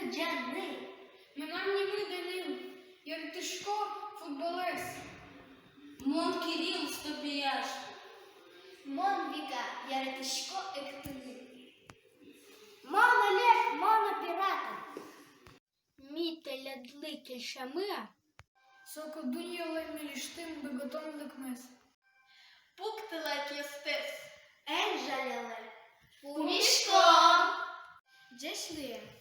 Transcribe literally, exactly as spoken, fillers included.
Ӟанэ. Мынам нимы Данил, яратӥсько футболэз. Мон Кирилл, стопияш. Мон Вика, яратӥсько эктыны. Мон Олег, мон оператор. Ми тӥледлы кельшамы-а? Соку дуннелэн милесьтым быгатонлыкмес. Пуктылэ киостэс, эн жалялэ. Пумиськом. Ӟеч луэ.